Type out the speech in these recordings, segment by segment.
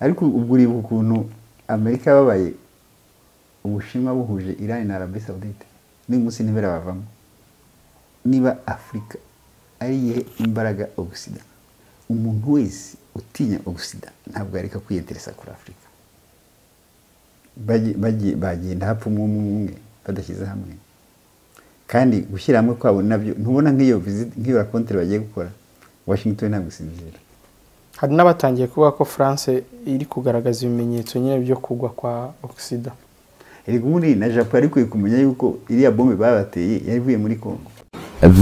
Ariko ubwo uribuka ukuntu Amerika yababaye Ubushinwa buhuje Iran na Arabie Saoudite, n'uyu munsi ntibirabavamo. Niba Afurika ari iyihe imbaraga Occident, umuntu wese utinya Occident ntabwo yareka kwiyenteresa kuri Afurika. Bagenda hapfa umwe umwe badashyize hamwe, kandi gushyira hamwe kwabo nabyo ntubona nk'iyo visite, nk'iyo rencontre bagiye gukora Washington ntabwo isinzira. Hari n'abatangiye kuvuga ko France iri kugaragaza ibimenyetso nyine byo kugwa kwa Occident. Erega ubundi na Japon yari ikwiye kumenya yuko iriya bombe babateye yari ivuye muri Congo.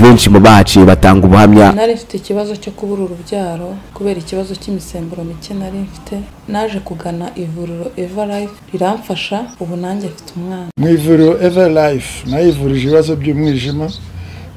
Benshi mu bahaciye batanga ubuhamya. Nari mfite ikibazo cyo kubura urubyaro kubera ikibazo cy'imisemburo mike nari mfite, naje kugana ivuriro Eva Life riramfasha, ubu nanjye mfite umwana. Mu ivuriro Eva Life nayivurije ibibazo by'umwijima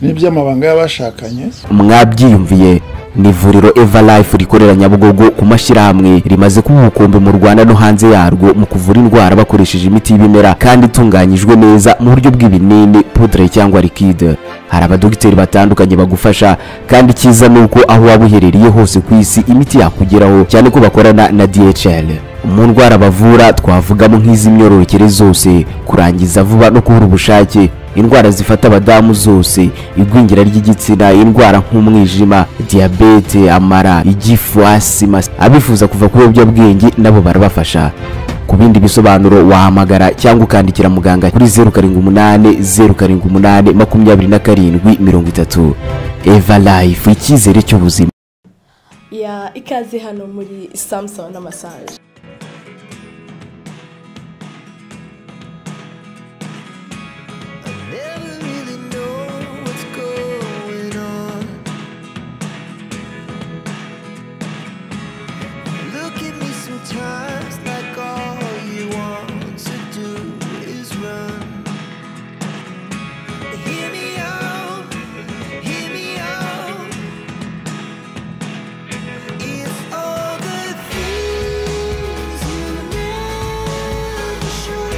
n'iby'amabanga y'abashakanye. Mwabyiyumviye, ni ivuriro Eva Life rikorera Nyabugogo ku mashyirahamwe, rimaze kuba ubukombe mu Rwanda no hanze yarwo mu kuvura indwara bakoresheje imiti y'ibimera kandi itunganyijwe neza mu buryo bw'ibinini, poudre cyangwa liquide. Hari abadogiteri batandukanye bagufasha, kandi icyiza ni uko aho waba uherereye hose ku isi imiti yakugeraho, cyane ko bakorana na DHL. Mu ndwara bavura twavugamo nk'iz'imyororokere zose, kurangiza vuba no kubura ubushake, indwara zifata abadamu zose, igwingira ry'igitsina, indwara nk'umwijima, diyabete, amara, igifu, asima. Abifuza kuva ku biyobyabwenge nabo barabafasha. Ku bindi bisobanuro wahamagara cyangwa ukandikira muganga kuri 078 078 27 30. Eva Life, icyizere cy'ubuzima. Ya ikaze hano muri Samson na massage. Never really know what's going on. Look at me sometimes like all you want to do is run. Hear me out, hear me out. It's all the things you never show.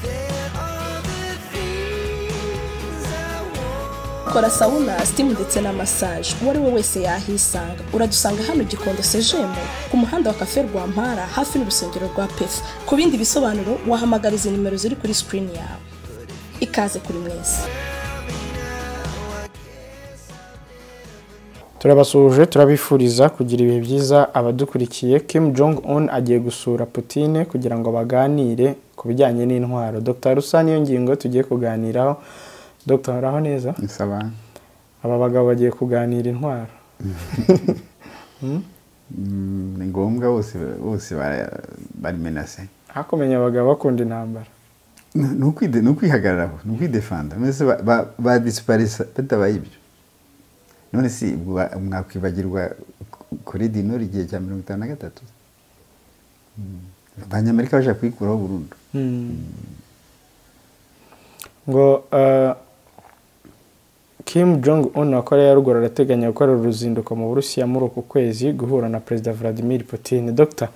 There are the things I want. Kora sauna, steam ndetse na massage, uwo ari we wese yahisanga. Uradusanga hano Gikondo Sejemu ku muhanda wa Cafe Rwampara hafi n'urusengero rwa Pefa. Ku bindi bisobanuro wahamagara izi nimero ziri kuri screen yawe. Ikaze kuri mwese. Turabasuhuje, turabifuriza kugira ibihe byiza abadukurikiye. Kim Jong Un agiye gusura Putin kugira ngo baganire ku bijyanye n'intwaro. Dr Rusa, niyo ngingo tugiye kuganiraho. Dr, uraho neza? Nsaba. Aba bagabo bagiye kuganira intwaro. Ni ngombwa, bose bose bari menacés. Hakumenya abagabo bakunda intambara. Ni ukwihagararaho, ni ukwidefanda. Mbese badisiparisa batabaye ibyo. None si ubwo mwakwibagirwa Corée du Nord igihe cya 53? Abanyamerika bashaka kuyikuraho burundu. Ngo Kim Jong Un wa Korea ya Ruguru arateganya gukora uruzinduko mu Burusiya muri uku kwezi, guhura na Perezida Vladimir Putin. Dr,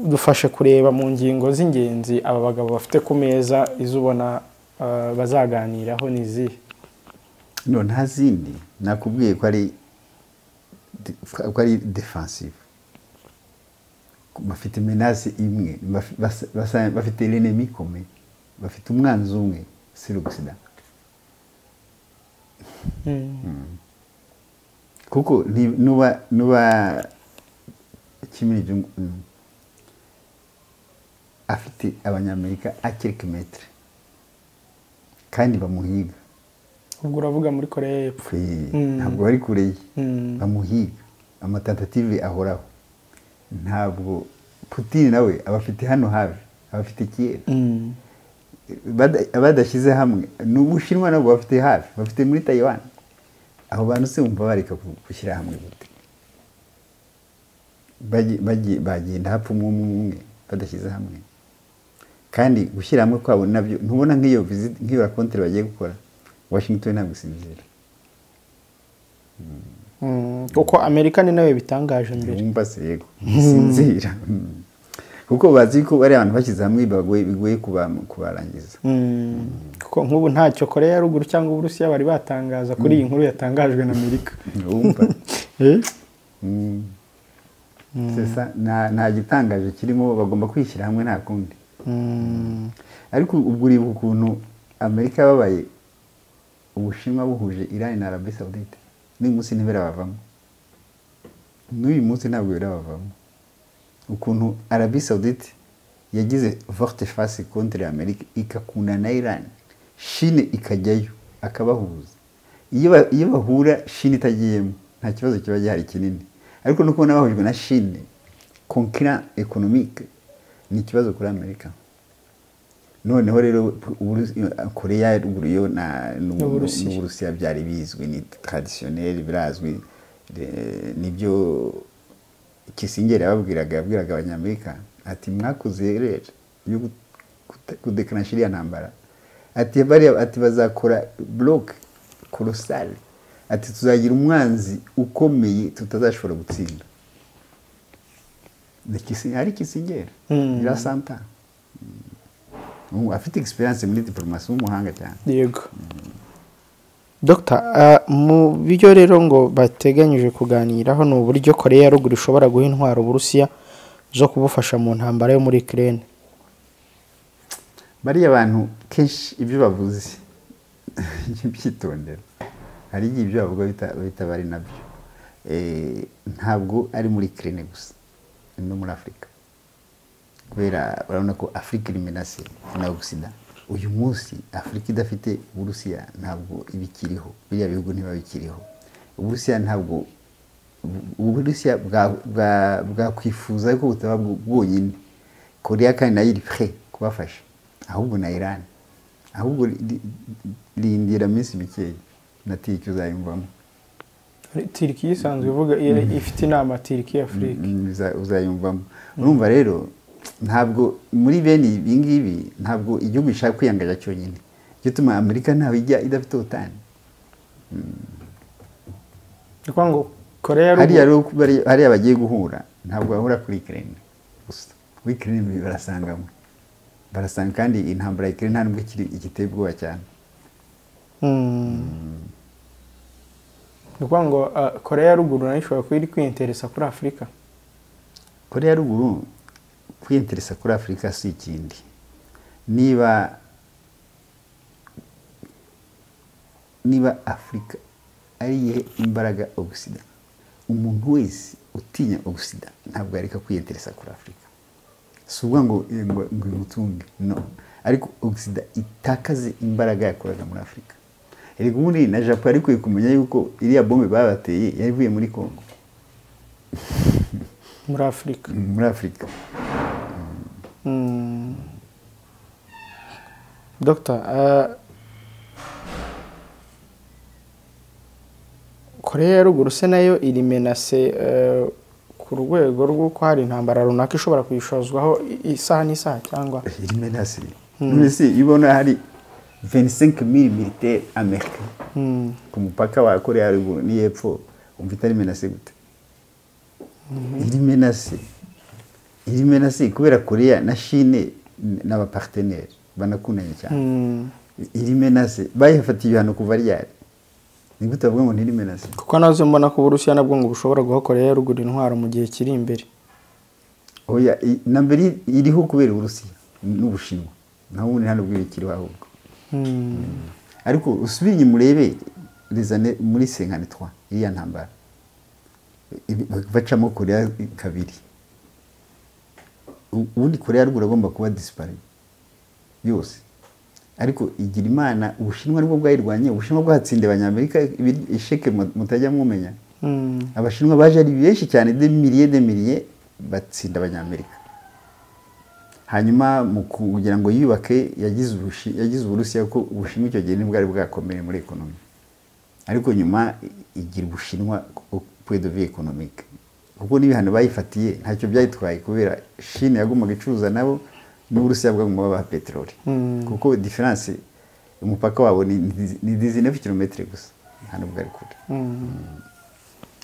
dufashe kureba mu ngingo z'ingenzi aba bagabo bafite ku meza, izo ubona bazaganiraho ni izihe? No, nta zindi, nakubwiye ko ari defensive. Bafite menace imwe, bafite l'ennemi commun, bafite umwanzi umwe, c'est l'Occident. Kuko nuba Kim Jong Un afite Abanyamerika à quelques mètres kandi bamuhiga. Ubwo uravuga muri Korea y'Epfo. Ntabwo bari kure ye, bamuhiga, ama tentatives ahoraho. Ntabwo Putin nawe abafite hano hafi, abafite Kiev. Badashyize hamwe, n'Ubushinwa nabo bafite hafi, bafite muri Taiwan. Abo bantu se wumva bareka gushyira hamwe gute? Bagenda hapfa umwe umwe badashyize hamwe, kandi gushyira hamwe kwabo nabyo ntubona nk'iyo visite, nk'iyo rencontre bagiye gukora Washington ntabwo isinzira. Kuko Amerika ni nawe bitangaje mbere. Wumva se, yego, ntisinzira. Kuko bazi ko bari abantu bashyize hamwe bigoye kubarangiza. Kuko nk'ubu ntacyo Korea ya Ruguru cyangwa Uburusiya bari batangaza kuri iyi nkuru yatangajwe na Amerika. Wumva. Eh? Mm. C'est ça, nta gitangaje kirimo, bagomba kwishyira hamwe nta kundi. Ariko ubwo uribuka ukuntu Amerika yababaye Ubushinwa buhuje Iran na Arabie Saoudite, n'uyu munsi ntibirabavamo, n'uyu munsi ntabwo birabavamo. Ukuntu Arabie Saoudite yagize volte face contre Amerika, ikakunda na Iran, Chine ikajyayo akabahuza. Iyo bahura Chine itagiyemo nta kibazo kiba gihari kinini, ariko no kubona bahujwe na Chine concurrent économique ni ikibazo kuri Amerika. Noneho rero Korea ya ruguru yo n'Uburusiya byari bizwi, ni traditionnel, birazwi, nibyo Kissinger yababwiraga, yabwiraga abanyamerika ati mwakoze rero yo kudeclencher iriya ntambara, ati bariya, ati bazakora bloc colossal, ati tuzagira umwanzi ukomeye tutazashobora gutsinda. Ni Kissinger, ari Kissinger, ira santa. Afite experience muri diplomasi, w'umuhanga cyane. Yego. Dr, mu byo rero ngo bateganyije kuganiraho ni uburyo Korea ya ruguru ishobora guha intwaro Uburusiya zo kubufasha mu ntambara yo muri Ukraine. Bariya bantu kenshi ibyo bavuze byitondera, hari igihe ibyo bavuga bitaba ari nabyo. Ntabwo ari muri Ukraine gusa, no muri Afurika, kubera urabona ko Afurika iri menacée na Occident. Uyu munsi Afurika idafite Uburusiya ntabwo ibikiriho, biriya bihugu ntiba bikiriho. Uburusiya ntabwo, Uburusiya bwakwifuza ko butaba bwonyine. Korea kandi nayo iri prêt kubafasha, ahubwo na Iran, ahubwo rindira minsi mikeya na Turkiya uzayumvamo. Turkiya isanzwe ivuga ifite inama Turkiya Afurika, uzayumvamo. Urumva rero ntabwo muri bene ibi ngibi ntabwo igihugu gishaka kwiyangaza cyonyine, gituma Amerika ntawe ijya idafite OTAN. Ngo Korea ya ruguru hariya bagiye guhura ntabwo bahura kuri Ukraine gusa, kuri Ukraine barasangamo, barasanga kandi intambara ya Ukraine nta nubwo ikiri igiteye ubwoba cyane. Ni ukuvuga ngo Korea ya ruguru nayo ishobora kuba iri kwiyinteresa kuri Afurika. Korea ya ruguru kwiyinteresa kuri Afurika si ikindi, niba Afurika ari iyihe imbaraga Occident, umuntu wese utinya Occident ntabwo yareka kwiyinteresa kuri Afurika. Si ukuvuga ngo imutunge, no, ariko Occident itakaze imbaraga yakoraga muri Afurika. Erega ubundi na Japon yari ikwiye kumenya yuko iriya bombe babateye yari ivuye muri Congo, muri Afurika, muri Afurika. Dr, Korea ya ruguru se nayo iri menacée ku rwego rw'uko hari intambara runaka ishobora kuyishozwaho isaha n'isaha cyangwa iri menacée? None se ibona hari 25000 militaires américains ku mupaka wa Korea ya ruguru n'iyepfo, umva itari menacée gute? Iri menacée, iri menacée kubera Korea na Chine n'abapartenaires banakundanye cyane. Iri menacée, bayifatiye ibihano kuva ryari? Ni gute bavuga ngo ntiri menacée? Kuko nazo mbona ko Uburusiya nabwo ngo bushobora guha Korea ya ruguru intwaro mu gihe kiri imbere. Oya, na mbere iriho kubera Uburusiya n'Ubushinwa, naho ubundi nta nubwo ikiriho ahubwo. Ariko usubire inyuma urebe les muri 53 iriya ntambara bacamo Korea kabiri, ubundi Korea ya ruguru agomba kuba disparu yose, ariko igira Imana Ubushinwa nibwo bwayirwanye. Ubushinwa bwatsindiye abanyamerika isheke mutajya mwumenya. Abashinwa baje ari benshi cyane, de milliers de milliers, batsinda abanyamerika. Hanyuma mu kugira ngo yiyubake yagize Uburusiya, ko Ubushinwa icyo gihe nibwo bwari bwakomeye muri économie, ariko nyuma igira Ubushinwa point de vue économique, kuko n'ibihano bayifatiye ntacyo byayitwaye, kubera Chine yagumaga icuruza nabo n'Uburusiya bwaguma babaha peteroli, kuko différence umupaka wabo ni 19 km gusa, nta nubwo ari kure.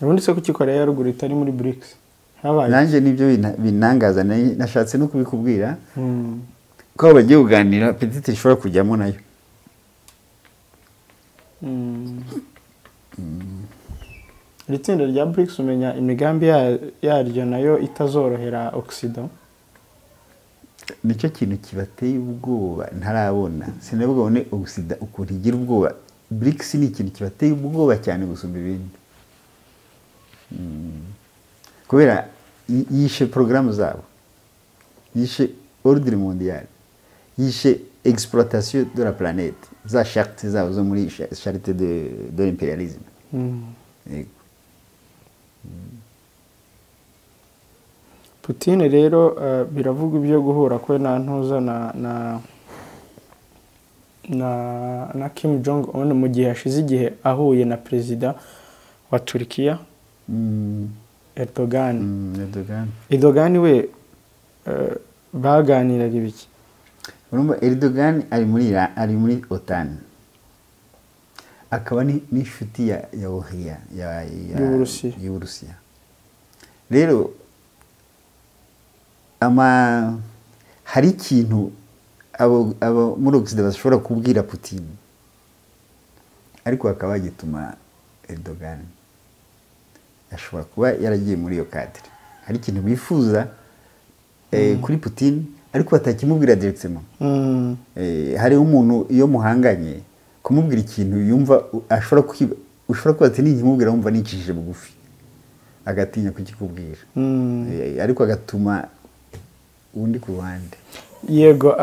Ubundi se kuki Korea ya ruguru itari muri BRICS? Habaye Nanjye nibyo binangaza, nashatse no kubikubwira ko abo bagiye kuganira peut-être ishobora kujyamo nayo. Iri tsinda rya BRICS umenya imigambi yaryo nayo itazorohera Occident. Nicyo kintu kibateye ubwoba ntarabona, sinabwone Occident ukuntu igira ubwoba. BRICS ni ikintu kibateye ubwoba cyane gusumba ibindi, kubera yishe porogaramu zabo, yishe ordre mondial, yishe exploitation de la planète, za charte zabo zo muri charte de l'impérialisme. Yego. Putin rero biravugwa ibyo guhura kwe na ntuza na Kim Jong Un mu gihe hashize igihe ahuye na perezida wa Turkiya Erdogan. Erdogan. Erdogan we baganiraga ibiki? Urumva Erdogan ari muri Iran, ari muri OTAN, akaba n'inshuti ya Ohiya ya Y'Uburusiya. y'Uburusiya. Rero ama hari ikintu abo muri Occident bashobora kubwira Putin, ariko bakaba bagituma Erdogan. Ashobora kuba yaragiye muri iyo cadre, hari ikintu bifuza kuri Putin ariko batakimubwira directement. Hariho umuntu iyo muhanganye kumubwira ikintu yumva ashobora ushobora kuba ati ninkimubwira wumva nicishije bugufi, agatinya kukikubwira. Ariko agatuma undi ku ruhande. Yego,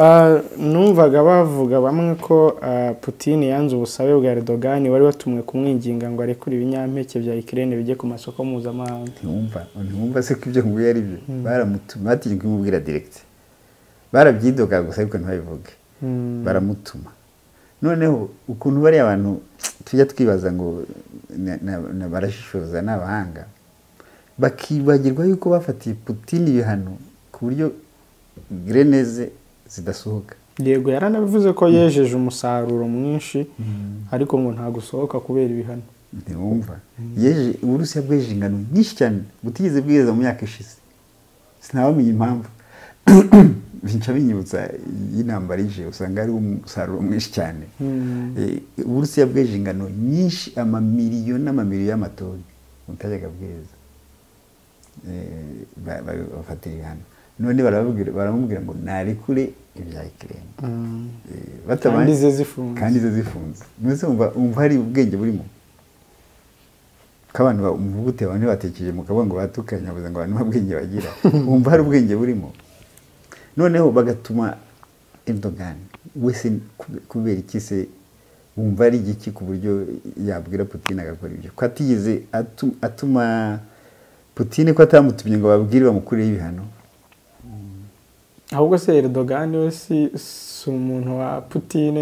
numvaga bavuga bamwe ko Putin yanze ubusabe bwa Erdogan wari watumwe kumwinginga ngo arekure ibinyampeke bya Ukraine bijye ku masoko mpuzamahanga. Ntiwumva se ko ibyo nguye ari byo? Baramutuma, batinye kumubwira direct, barabyidoga gusa ariko ntibabivuge. Baramutuma. Noneho ukuntu bariya abantu tujya twibaza ngo barashishoza n'abahanga, bakibagirwa yuko bafatiye Putin ibihano ku buryo greneze zidasohoka. Yego, yaranabivuze ko yejeje umusaruro mwinshi ariko ngo nta gusohoka kubera ibihano. Ntiwumva, yeje Uburusiya bwejeje ingano nyinshi cyane butigeze bweza mu myaka ishize, sinabamenye impamvu. Binca binyibutsa y'intambara ije, usanga ari umusaruro mwinshi cyane. Uburusiya bwejeje ingano nyinshi, amamiliyo n'amamiliyo y'amatoni butajyaga bweza. Bafatira ibihano. None baramubwira ngo narekure ibya Ukraine. Kandi ze zifunze. Kandi ze zifunze. Mwese umva hari ubwenge burimo. Ko abantu umvugute abantu batekereje mukavuga ngo batukanye, bavuze ngo abantu ubwenge bagira. Umva hari ubwenge burimo. Noneho bagatuma Erdogan wese kubera iki se wumva ari igiki ku buryo yabwira Putin agakora ibyo? Ko atigeze atuma Putin, ko atamutumye ngo babwire bamukureho ibihano. Ahubwo se Erdogan we si umuntu wa Putin,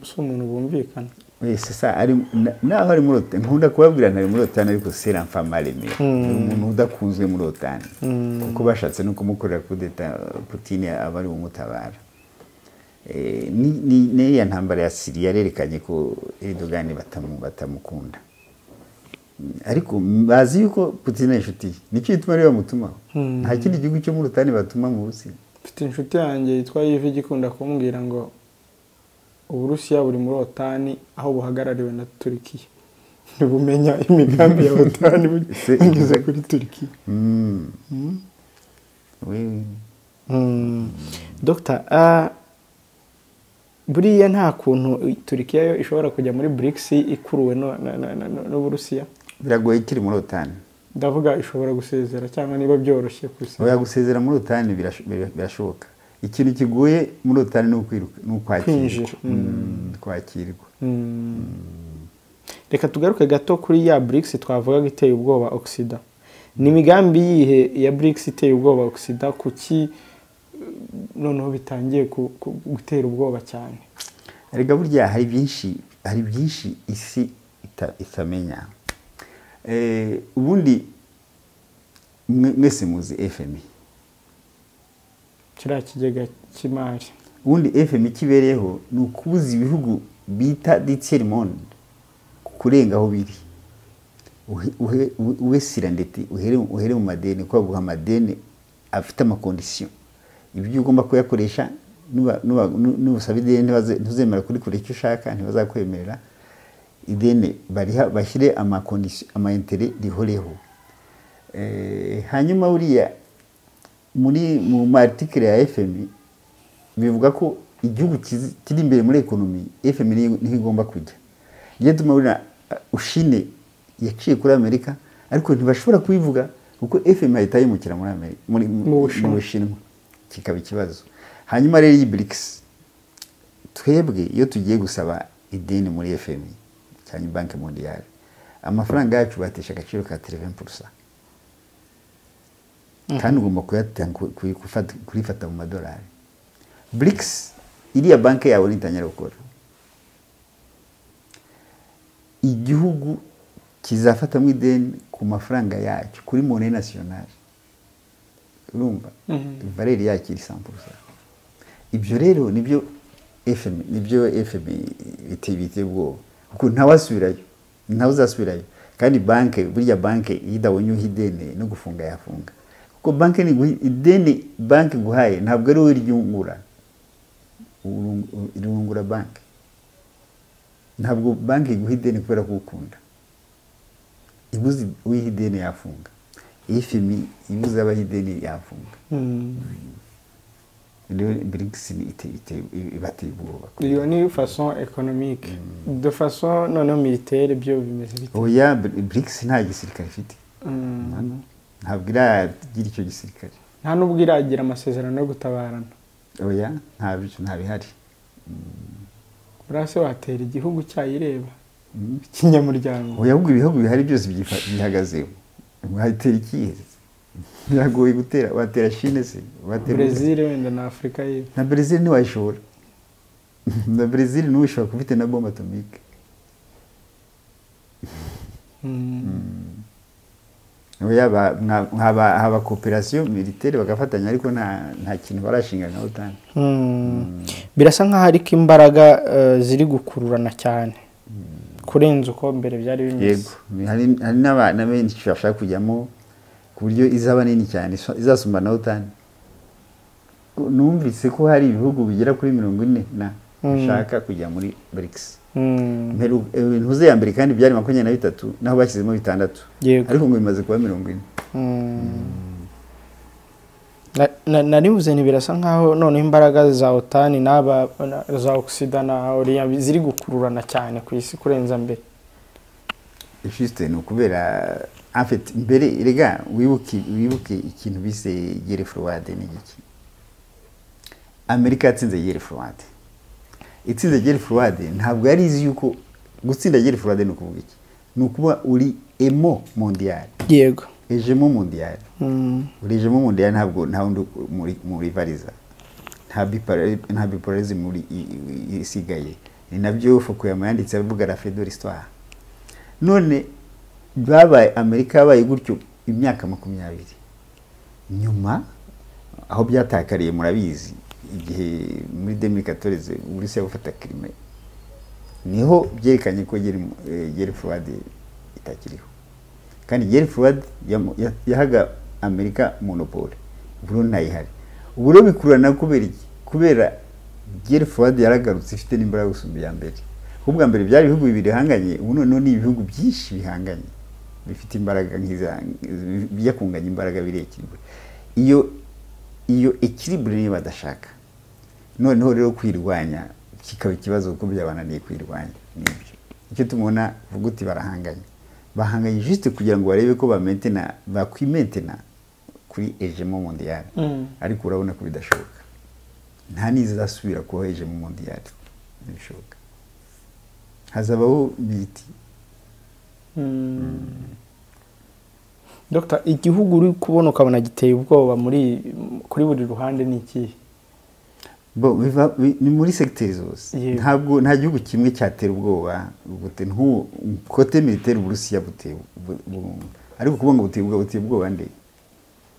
si umuntu bumvikana. Wese sa ari naho ari muri OTAN, nkunda kubabwira ntari muri OTAN ariko c'est l'enfant mal aimé, umuntu udakunzwe muri OTAN, kuko bashatse no kumukorera coup d'état, Putin aba ari umutabara. Ni ya ntambara ya Syria yarerekanye ko Erdogan batamukunda, ariko bazi yuko Putin ari inshuti ye, nicyo gituma rero bamutumaho. Nta kindi gihugu cyo muri OTAN batuma mu Burusiya. Mfite inshuti yanjye yitwa Yves igikunda kumbwira ngo Uburusiya buri muri OTAN aho buhagarariwe na Turkiya, ntibumenya imigambi ya OTAN bugeze kuri Turkiya. Dr, buriya nta kuntu Turkiya yo ishobora kujya muri BRICS ikuruwe n'Uburusiya? Biragoye, ikiri muri OTAN. Ndavuga ishobora gusezera cyangwa niba byoroshye gusezera. Oya, gusezera muri OTAN birashoboka. Ikintu kigoye muri OTAN ni ukwiruka, ni ukwakirwa. Kwakirwa. Reka tugaruke gato kuri ya BRICS twavugaga iteye ubwoba Occident. Ni imigambi yihe ya BRICS iteye ubwoba Occident? Kuki noneho bitangiye gutera ubwoba cyane? Erega burya hari byinshi isi itamenya. Ubundi mwese muzi FMI, kiriya kigega cy'imari. Ubundi FMI kibereyeho ni ukubuza ibihugu bita tiers monde kurenga aho biri. Ube sirandeti, uhere mu madeni, ko baguha amadeni afite amakondisiyo, ibyo ugomba kuyakoresha. Nubasaba ideni ntuzemera kurikora icyo ushaka, ntibazakwemerera. Ideni bariha, bashyire ama conditions, ama intérêts rihoreho. Hanyuma buriya muri mu article ya FMI bivuga ko igihugu kiri imbere muri économie, FMI niho igomba kujya. Niyo tuma buriya Chine yaciye kuri Amerika, ariko ntibashobora kubivuga kuko FMI ahita yimukira muri Amerika, muri Mu Bushinwa. Mu Bushinwa, kikaba ikibazo. Hanyuma rero iyi BRICS, twebwe iyo tugiye gusaba ideni muri FMI cyangwa Banque mondiale, amafaranga yacu batesha agaciro ka 30%, kandi ugomba kuyatanga, kurifata mu madolari. BRICS, iriya banki yawe nitangira gukora, igihugu kizafatamo ideni ku mafaranga yacyo, kuri monnaie nationale, urumva valeur yacyo iri 100%. Ibyo rero nibyo FMI biteye ubwoba, kuko ntawasubirayo, ntawe uzasubirayo. Kandi banke, burya banke iyo idabonye uha ideni, no gufunga yafunga, kuko banke ni ideni banke guhaye ntabwo ari wowe ryungura, irungura banke. Ntabwo banki iguha ideni kubera ko ukunda. Ibuze uyiha ideni yafunga. FMI ibuze abaha ideni yafunga. Rero BRICS ni ibateye ubwoba. Iyo ni façon économique. De façon noneho militaire byo bimeze bite? Oya, BRICS nta gisirikare ifite. No, ntabwo iragira icyo gisirikare. Nta nubwo iragira amasezerano yo gutabarana? Oya, ntabyo, ntabihari. Buriya se watera igihugu cyayireba ikinyamuryango? Oya, ahubwo ibihugu bihari byose byihagazeho. Watera ikihe? Biragoye gutera. Watera Chine se? Watera Brezil wenda na Afurika y'Epfo. Na Brazil ntiwayishobora. Na Brazil n'ubu ishobora kuba ifite na bombe atomique. Oya, haba coopération militaire, bagafatanya, ariko nta kintu barashinga nka OTAN. Birasa nkaho ariko imbaraga ziri gukururana cyane kurenza uko mbere byari bimeze. Yego, hari na benshi bashaka kujyamo, ku buryo izaba nini cyane, izasumba na OTAN. Numvise ko hari ibihugu bigera kuri 40 na bishaka kujya muri BRICS. Ntuze ya mbere kandi byari 23, naho bashyizemo bitandatu, ariko ngo bimaze kuba 40. Naribuze nti birasa nkaho noneho imbaraga za OTAN n'aba za Occident na Orient ziri gukururana cyane ku isi kurenza mbere. Juste ni ukubera, en fait, mbere erega wibuke ikintu bise guerre froide. Ni iki? Amerika yatsinze guerre froide. Itsinze guerre froide, ntabwo yari izi yuko gutsinda guerre froide ni ukuvuga iki? Ni ukuba uri hégémon mondial. Hégémon mondial. Uri hégémon mondial, ntabwo nta wundi muri rivaliza, nta bipolarisme muri isigaye. Ni nabyo Fukuyama yanditse avuga la fin de l'histoire. None babaye, Amerika yabaye gutyo imyaka 20. Nyuma aho byatakariye murabizi, igihe muri 2014 Uburusiya bufata Crimea, niho byerekanye ko guerre froide itakiriho. Kandi guerre froide yahaga Amerika monopole, ubu ntayihari. Ubu rero bikurana kubera iki? Kubera guerre froide yaragarutse, ifite n'imbaraga gusumba iya mbere. Ubwa mbere byari ibihugu bibiri bihanganye, ubu noneho ni ibihugu byinshi bihanganye, bifite imbaraga nk'iza, bijya kunganya imbaraga, biri équilibré. Iyo équilibre niyo badashaka. Noneho rero kwirwanya kikaba ikibazo, kuko byabananiye kwirwanya. Nibyo icyo tumubona uvuga uti barahanganye. Bahanganye juste kugira ngo barebe ko bamentena, bakwimentena kuri hégémon mondial. Ariko urabona ko bidashoboka, nta n'izasubira kuba hégémon mondial, ntibishoboka. Hazabaho biti. Dr, igihugu uri kubona ukabona giteye ubwoba muri kuri buri ruhande ni ikihe? Bo ni muri secteur zose. Ntabwo nta gihugu kimwe cyatera ubwoba gute nku côté militaire. Uburusiya buteye ariko kuvuga ngo buteye ubwoba, buteye ubwoba nde?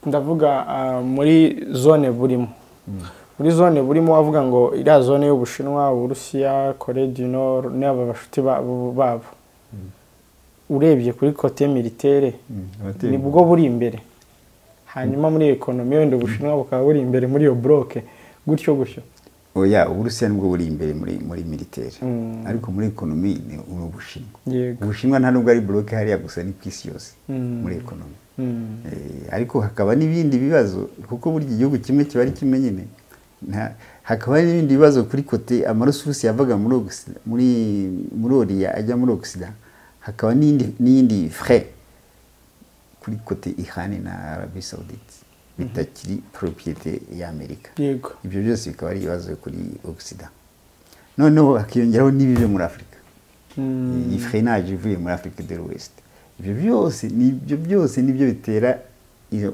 Ndavuga muri zone burimo, wavuga ngo iriya zone y'Ubushinwa, Uburusiya, Corée du Nord n'aba bashuti babo, urebye kuri côté militaire Abateye nibwo buri imbere, hanyuma muri économie wenda Ubushinwa bukaba buri imbere muri iyo bloc, gutyo gutyo. Oya, Uburusiya nibwo buri imbere muri militaire, ariko muri économie ni Ubushinwa. Ubushinwa nta nubwo ari bloc hariya gusa, ni ku isi yose muri économie. Ariko hakaba n'ibindi bibazo, kuko burya igihugu kimwe kiba ari kimwe nyine. Hakaba n'ibindi bibazo kuri côté ama ressources yavaga muri Orient ajya muri Occident, hakaba n'iyindi frais kuri côté Iran na Arabie Saoudite bitakiri propriété y'Amerika. Ibyo byose bikaba ari ibibazo kuri Occident. Noneho hakiyongeraho n'ibi byo muri Afurika, iyi freinage ivuye muri Afrique de l'Ouest. Ibyo byose nibyo bitera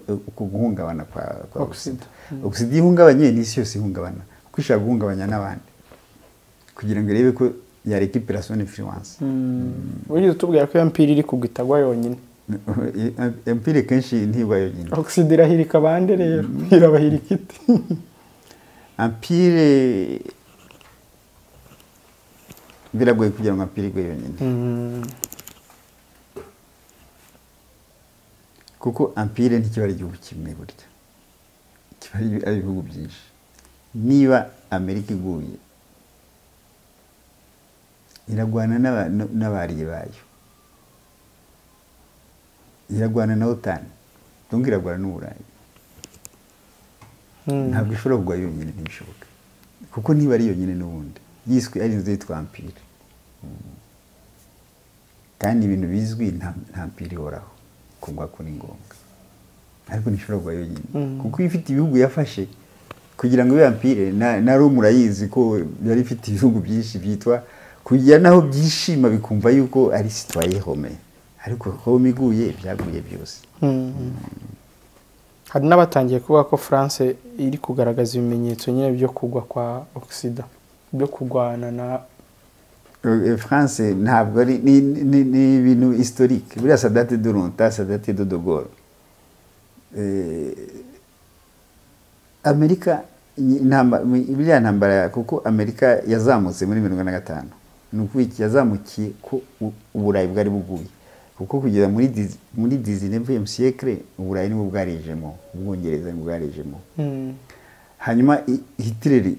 uku guhungabana kwa Occident. Occident. Occident ihungabanye, n'isi yose ihungabana, kuko ishaka guhungabanya n'abandi kugira ngo irebe ko yarécupéra son influence. Wigeze utubwira ko iyo empire iri kugwa itagwa yonyine. Empire kenshi ntigwa yonyine. Occident irahirika abandi rero, irabahirika ite? Empire, biragoye kugira ngo empire igwe yonyine, kuko empire ntikiba ari igihugu kimwe, burya kiba ari ibihugu byinshi. Niba Amerika iguye, iragwana n'aba alliés bayo, iragwana na OTAN, donc iragwana n'Uburayi. Ntabwo ishobora kugwa yonyine, ntibishoboka, kuko niba ari yonyine n'ubundi yiswe ari inzu yitwa empire. Kandi ibintu bizwi, nta empire ihoraho. Kugwa ko ni ngombwa, ariko ntishobora kugwa yonyine, kuko iyo ifite ibihugu yafashe kugira ngo ibe empire, na Rome urayizi ko yari ifite ibihugu byinshi byitwa kugira naho byishima bikumva yuko ari citoyen romain, ariko Rome iguye, byaguye byose. Hari n'abatangiye kuvuga ko France iri kugaragaza ibimenyetso nyine byo kugwa kwa Occident, byo kurwana na France ntabwo ari ni ibintu historique buriya, ça date de longtemps, ça date de De Gaulle. Amerika biriya ntambara, kuko Amerika yazamutse muri 75, ni ukuvuga iki? Yazamukiye ko Uburayi bwari buguye, kuko kugeza muri 19e siècle Uburayi nibwo bwarijemo, Ubwongereza nibwo bwarijemo. Hanyuma Hitler,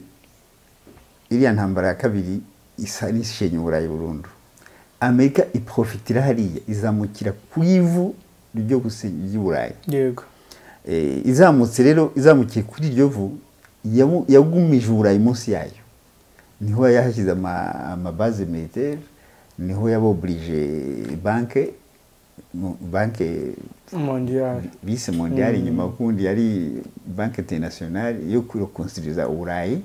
iriya ntambara ya kabiri isa n'ishenye Uburayi burundu. Amerika iprofitira hariya, izamukira ku ivu ryo ry'Uburayi. Izamutse rero, izamukiye kuri iryo vu, yagumije Uburayi munsi yayo. Niho yahashyize ama bases militaires, niho yaboburije banque mondiale. Bise mondiale inyuma, kundi yari Banque internationale yo kurekonstruiza Uburayi.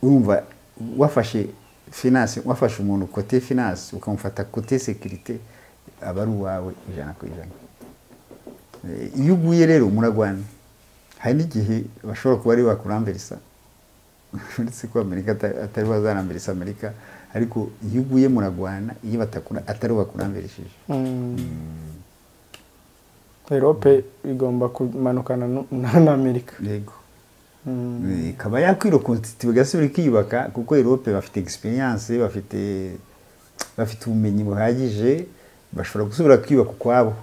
Urumva wafashe finance, wafashe umuntu côté finance, ukamufata côté sécurité, aba ari uwawe 100%. Iyo uguye rero muragwana. Hari n'igihe bashobora kuba ari bakuramverisa, uretse ko Amerika atari bazaramverisa Amerika, ariko iyo uguye muragwana, iyo batakura atari bakuramverishije. Europe igomba kumanukana na Amerika. Yego. Ikaba yakwireconstitue, igasubira ikiyubaka, kuko Europe bafite expérience, bafite ubumenyi buhagije, bashobora gusubira kwiyubaka ukwabo,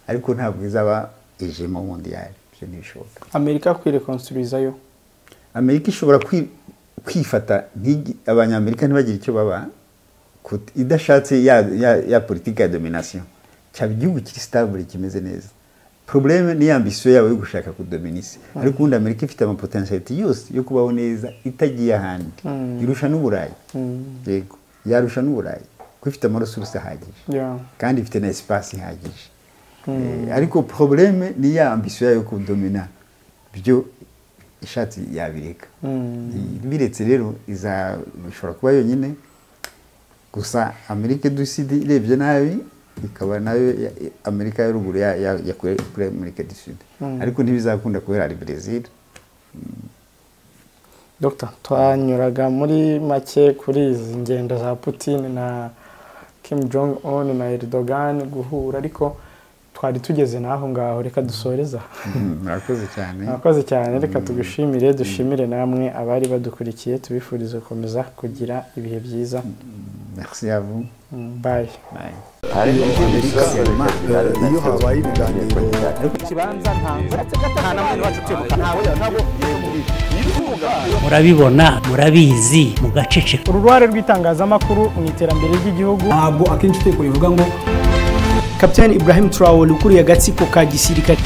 ariko ntabwo izaba hégémon mondial, ibyo ntibishoboka. Amerika kwirekonstruizayo? Amerika ishobora kwifata abanyamerika ntibagire icyo baba, idashatse ya politique ya domination, cyaba igihugu kiri stable, kimeze neza. Problème ni ya ambition yabo yo gushaka kudomina isi, ariko ubundi Amerika ifite ama potentialités yose yo kubaho neza itagiye ahandi. Irusha n'Uburayi. Yego, yarusha n'Uburayi kuko ifite ama ressources ahagije kandi ifite na espace ihagije. Ariko problème ni ya ambition yayo yo kudomina, byo ishatse yabireka. Biretse rero iza ishobora kuba yonyine gusa. Amerika du Sud irebye nabi ikaba nayo Amerika ya ruguru ya kuri Amerika du Sud, ariko ntibizakunda kubera ari Brazil. Dr, twanyuraga muri make kuri izi ngendo za Putin na Kim Jong Un na Erdogan guhura, ariko twari tugeze n'aho ngaho, reka dusoreza. Murakoze cyane. Murakoze cyane, reka tugushimire, dushimire namwe abari badukurikiye, tubifurize gukomeza kugira ibihe byiza. Merci à vous. Bye. Bye. Iyo habaye ibiganiro Murabibona, murabizi, mugaceceka. Uruhare rw'itangazamakuru mu iterambere ry'igihugu. Ntabwo akenshi itegeko rivuga ngo Kapitani Ibrahim Traore ukuriye agatsiko ka gisirikare.